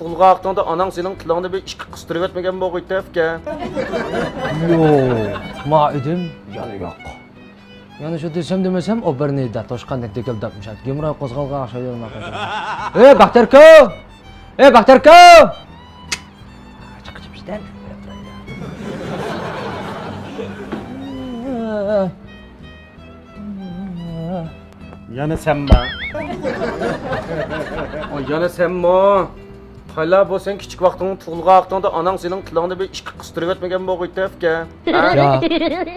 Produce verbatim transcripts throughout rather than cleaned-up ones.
تۇغۇلغان ۋاقتىڭدا ئاناڭ سېنىڭ تىلىڭنى بىر ئىككى قىستۇرۇۋەتمىگەن بولغىيتتى ئەپكە. يوق، ما ئىدىم، يەنە يوق. يەنە شۇ دېسەم دېمىسەم، ئۇ بىر نىيدە توشقاندەك دېگىلداپ مۇشۇ گېمروي قوزغالغان ئوخشايدۇ. ئەي، بەختىيەركا! ئەي، بەختىيەركا! چىقىپ ئىشتىن. يەنە سەنمۇ؟ ئاي، يەنە سەنمۇ؟ قايلا بۇ سەن كىچىك ۋاقتىڭ، تۇغۇلغان ۋاقتىڭدا ئاناڭ سېنىڭ تىلىڭنى بىر ئىككى قىستۇرۇۋەتمىگەن بولغىيتتى ئەپكە. ھە؟ يا.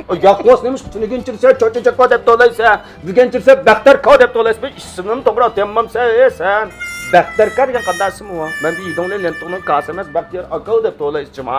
ئاي، ياق بولسا نېمە ئىش، تۈنۈگۈن چۈرسە چوچا چاكا دەپ توۋلايسەن. بۈگۈن چۈرسە بەختەركا دەپ توۋلايسەن. بىر ئىسمىنىمۇ توغرا ئاتىيالمامسەن، ئەي سەن. بەختەركا دېگەن قانداق ئىسىم ئۇ؟ مەن بىر يېدىڭلى لەنتۇڭنىڭ كاسى ئەمەس، بەختىيار ئاكا دەپ توۋلايسىچۇما؟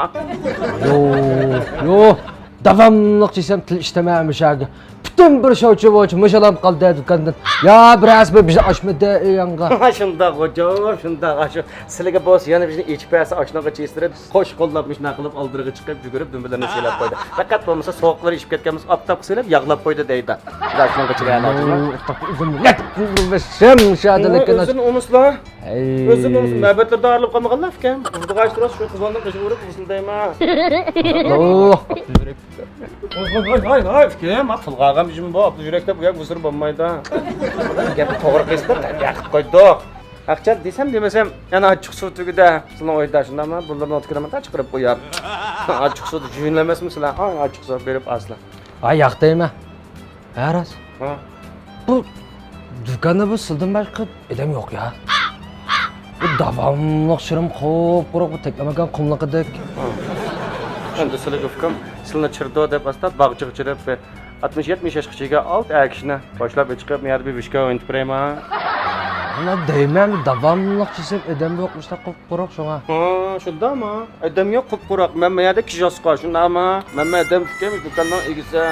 يوق، يوق. داۋاملىق دېسەم تىل ئىشلىتەمەن مۇشۇ يەرگە. پۈتۈن بىر شوچى بويىچە مۇشۇلام قالدى دۇكاندىن. يا بىرەرسى بىر بىزنى ئاچمىدى ئۆيۈڭگە. شۇنداق غوجام، شۇنداق ئاشۇ. سىلىگە بولسا يەنە بىزنى ئېچىپ بەرسە ئاشۇنىڭغا چېسىرىپ، قوش قوللاپ مۇشۇنداق قىلىپ ئالدىرىغا چىقىپ يۈگۈرۈپ دۈمبىلىرىنى سىلاپ قويدى. پەقەت بولمىسا سوغۇقلىرى ئىشىپ كەتكەن بولسا ئاپتاپقا سېلىپ ياغلاپ قويدى دەيدۇ. ئاشۇنىڭغا چىدىيالمايدۇ. ئۇزۇن نەت قىلدىم بېشىم شادىلىكىنى. ئۆزىنى ئۇنۇسلا. ھەي. ئۆزىنى ئۇنسۇن، مەبەتلىرىدە ئايرىلىپ قالمىغانلا ئىكەن. ئۇزدىغاچ تۇرۇس شۇ قىزلارنىڭ قېشىغا ئۇرۇپ ئۇسۇل دەيمەن. ھاي ھاي ھاي ھاي ئۇكام، تىلغا ئالغان بىزمۇ بۇ ئابدۇ يۈرەك دەپ ئۇياق بۇزۇر بولمايدۇ. گەپنى توغرا قىلسىلا، تەربىيە قىلىپ قويدۇق. ھەقچان دېسەم دېمىسەم، يەنە ئاچچىق سۇ تۈگىدى. سىلىنىڭ ئۆيدە شۇنداقمۇ؟ بۇلارنىڭ تىكىنىمۇ چىقىرىپ قويار. ئاچچىق سۇدا جۇيۇن ئەمەسمۇ سىلەر؟ ئاي ئاچچىق سۇ بېرىپ ئالسىلا. ھاي ياق دەيمەن. ھە راست. ھە. بۇ دۇكاندا بۇ سىلدىن باشقا ئادەم يوق يا. بۇ داۋاملىق شىرىم قۇپقۇرۇق بۇ تەكلىماكان قۇملۇقىدەك. ھە. ئەمدى سىلىگە ئۇكام، سىلىنى چىرىدۇ دەپ ئاستا باغچىغا چىرىپ، بىر ئاتمىش يەتمىش ياشقىچىگە ئالتە ئەر كىشىنى باشلاپ ئېچىقىپ، مۇ يەردە بىر ۋىشكا ئوينىتىپ بېرەيما؟ ئانا دەيمەن، داۋاملىق چىسىپ ئادەم يوق مۇشۇنداق قۇپقۇرۇق شۇڭا. ھا، شۇنداقمۇ؟ ئادەم يوق، قۇپقۇرۇق. مەن مەن يەردە كىژاسقا، شۇنداقمۇ؟ مەن مەن ئادەم ئىكەن، دۇكاننىڭ ئىگىسى.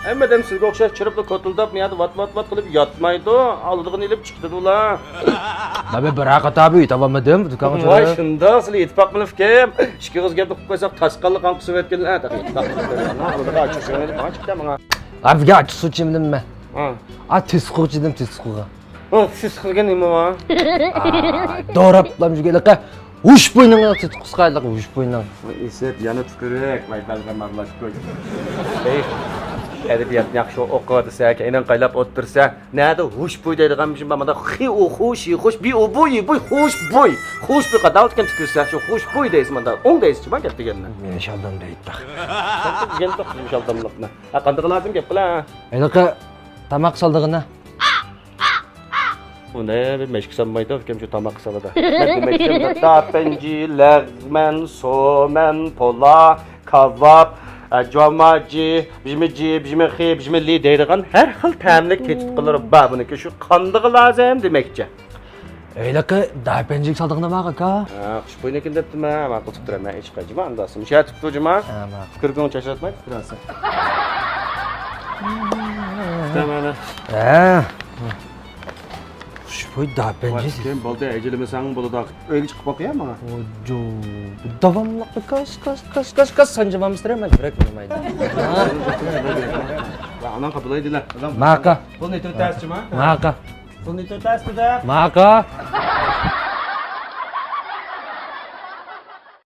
ھەممە ئادەم سىزگە ئوخشاش چىرىپلا كوتۇلداپ، مەن يەردە ۋات، ۋات، ۋات قىلىپ ياتمايدۇ. ئالىدىغىنى ئېلىپ چىقىدۇلا. مەن بىر قاتار بۇ يېتىۋالمىدىم دۇكانغا. ۋاي، چىقىپ. شۇنداق، سىلەر يېتىپاقمىلىكىم. ئىككى ئېغىز گەپنى قىلىپ قويساق، تاسقانلىق قان قۇسۇۋەتكىنىلا. تېخى يېتىپاقمىلىكىم. ئالىدىغان ئاچچىق سۈيۈڭنى ماڭا چىقتى ماڭا. ھە، بىزگە ئاچچىق سۇ ئىچىمدىممەن. ھا. ئا، تېسقۇغا چىدىم، تېسقۇغا. ئۇ سىز قىلغان نېمە بار؟ ئا، دوراپلام جۈگەلىقى. ھۇشبۇينىڭ تېتى قۇسقايلىق، ھۇشبۇينىڭ. ۋاي ئېسىت، يەنە تۈكۈرۈك، ۋاي بەلغەم ئارىلاشقۇچ. ئەي، ئەدەبىياتنى ياخشى ئوقۇۋاتىسەن، كەينىڭ قايلاپ ئولتۇرسا، نەدە ھۇشبۇي دەيدىغان بىر شېئىر بار، مانا خى ئۇ خۇ شى خۇش، بى ئۇ بۇ يى بۇي، خۇشبۇي. خۇشبۇي قانداق ئىكەن تۈكۈرسە، شۇ خۇشبۇي دەيسىز، مانا ئوڭ دەيسىز، شۇ گەپ دېگەننى. مېنى شالدام دەيتتى. شالدام دېگەن توختىدىم شالداملىقنى. ھە، قاندىقى لازىم گەپ قىلا. ھېلىقى تاماق سالىدىغىنى. ئۇنى بىر مەشكە سالمايدۇ ئۇكام شۇ تاماق سالىدۇ. مەن دېمەكچى، داپەنجى، لەغمەن، سومەن، پولا، كاۋاپ، ئە، جۇۋاماجى، بىژمىجى، بىژمىخى، بىژمىلى دەيدىغان ھەر خىل تەملىك تېتىتقۇلىرى بار. بۇنىڭكى شۇ قاندىقى لازىم دېمەكچى. ھېلىقى داپەنجىگە سالىدىغىنى بارغۇ ئاكا. ھە، خۇشبۇينىكىنى دەپتىمەن، ماقۇل تۇتۇپ تۇرىمەن، ھېچ قايچىما ئانداق. مۇشۇ يەر تۇتۇپ جۇما. ھە، ماقۇل. كىرگۈڭ چاچراتماي تۇراسەن. تۇتامەن. ھە. خۇشبۇي داپەنجى. كېيىن بولدى، ئەجىلىمىسەڭ بولىدۇ. ئۆيگە چىقىپ باقىيا ماڭا. ئوجۇ. داۋاملىق كاس، كاس، كاس، كاس، كاس، سانجىمامسىز، مەن يۈرەك ئۇنىمايدۇ. ۋە ئاناڭ قاپىلايدىلا. ماقا. بۇنى تۆتەسچىما؟ ماقا. بۇنى تۆتەسچىدە. ماقا.